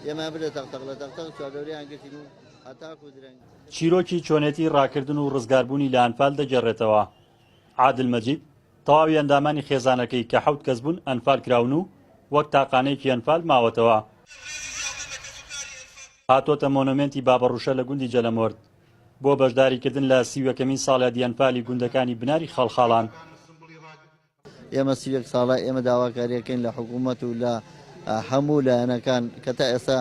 ئێمەیان بردە تەق تەق، لە تەق تەق چواردەوریان گرتین و هەتاکو درەنگ. چیرۆکی چۆنێتی ڕاکردن و ڕزگاربوونی لە ئەنفال دەگێڕێتەوە. عادل مەجید، تەواوی ئەندامانی خێزانەکەی کە حەوت کەس بوون ئەنفال کراون و وەک تاقانەیەکی ئەنفال ماوەتەوە. هاتۆتە مۆنۆمێنتی بابەڕوشە لە گوندی جەلەمۆرد بۆ بەشداریکردن لە 31ەمین ساڵیادی ئەنفالی گوندەکانی بناری خاڵخاڵان. ئێمە 31 ساڵە ئێمە داواکاریەکەین لە حکوومەت و لە هەموو لایەنەکان کە تا ئێستا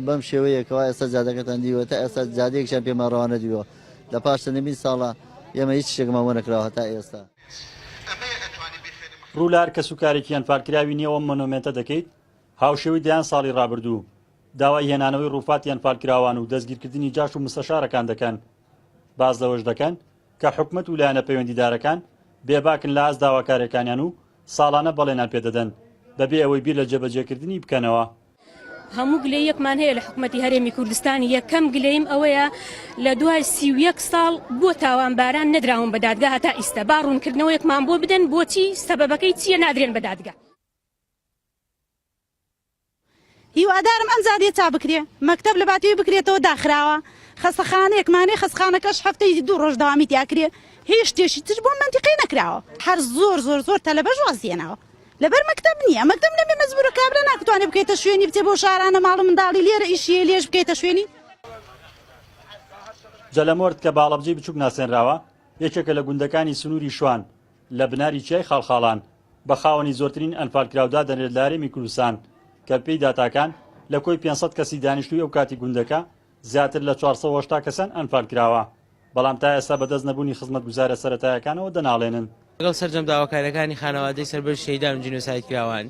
بەم شێوەیە کەوا ئێستا جادەکەتان دیوە تا ئێستا جادەیەکیان پێمان ڕەوا نەدیوە لە پاش چەندین ساڵە ئێمە هیچ شتێکمان بۆ نەکراوە هەتا ئێستا. ڕوو لە هەر کەسوکارێکی ئەنفالکراوی نێو ئەم مۆنۆمێنتە دەکەیت، هاوشێوەی دەیان ساڵی ڕابردوو، داوای هێنانەوەی ڕووفاتی ئەنفالکراوان و دەستگیرکردنی جاش و مستەشارەکان دەکەن. باس لەوەش دەکەن کە حکومەت و لایەنە پەیوەندیدارەکان بێباکن لە ئاست داواکاریەکانیان و ساڵانە بەڵێنان پێدەدەن بەبێ ئەوەی بیر لە جێبەجێکردنی بکەنەوە. هەموو گلەییەکمان هەیە لە حکومەتی هەرێمی کوردستان، یەکەم گلەییم ئەوەیە لە دوای 31 ساڵ بۆ تاوانباران نەدراون بە دادگا هەتا ئیستا، با ڕوونکردنەوەیەکمان بۆ بدەن بۆچی سەبەبەکەی چییە نادرێن بە دادگا. هیوادارم ئەم جادەیە چا بکرێ مەکتەب لە باتوی بکرێتەوە داخراوە خەستەخانەیەکمانەیە خەستخانەکەش هەفتەی دوو ڕۆژ دەوامی تیا کرێ هیچ شتێکی تر بۆ مەنتیقەی نەکراوە هەر زۆر زۆر زۆر تەلەبەش وازی هێناوە لەبەر مەکتەب نییە مەکتەب نەبێ مەجبورە کابرا ناکتوانێ بکەیتە شوێنی بچێ بۆ شارانە ماڵ و منداڵی لێرە ئیشی لێش بکەیتە شوێنی. جەلەمۆرد کە باڵەبجەی بچوک ناسێنراوە، یەکێکە لە گوندەکانی سنووری شوان لە بناری چیای خاڵخاڵان، بە خاوەنی زۆرترین ئەنفالکراو دادەنرێت لە هەرێمی کوردستان، کە بەپێی داتاکان لە کۆی 500 کەسی دانیشتووی ئەو کاتی گوندەکە زیاتر لە 480 کەسیان ئەنفالکراوە، بەڵام تا ئێستا بەدەست نەبوونی خزمەتگوزارە سەرەتایەکانەوە دەناڵێنن. لەگەڵ سەرجەم داواکاریەکانی خانەوادەی سەربەرزی شەهیدان و جینۆسایدکراوان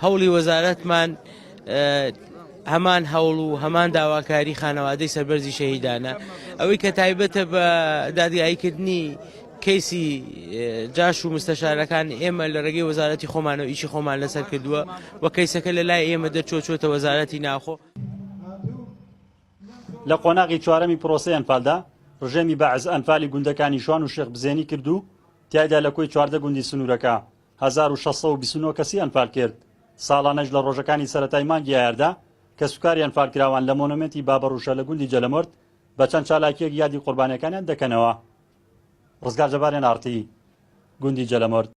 هەوڵی وەزارەتمان هەمان هەوڵ و هەمان داواکاری خانەوادەی سەربەرزی شەهیدانە ئەوەی کە تایبەتە بە دادگاییکردنی کەیسی جاش و مستەشارەکان ئێمە لە ڕێگەی وەزارەتی خۆمانەوە ئیشی خۆمان لەسەر کردووە و کەیسەکە لە لای ئێمە دەرچووە چۆتە وەزارەتی ناخۆ. لە قۆناغی چوارەمی پرۆسەی ئەنفالدا، ڕژێمی بەعس ئەنفالی گوندەکانی شوان و شێخ بزێنی کرد و تیایدا لە کۆی 14 گوندی سنوورەکە 1629 کەسی ئەنفال کرد. ساڵانەش لە ڕۆژەکانی سەرەتای مانگی ئایاردا کەسوکاری ئەنفالکراوان لە مۆنۆمێنتی بابەڕوشە لە گوندی جەلەمۆرد بە چەند چالاکییەک یادی قوربانیەکانیان دەکەنەوە. ڕزگار جەبار، ئێن ئاڕ تی، گوندی جەلەمۆرد.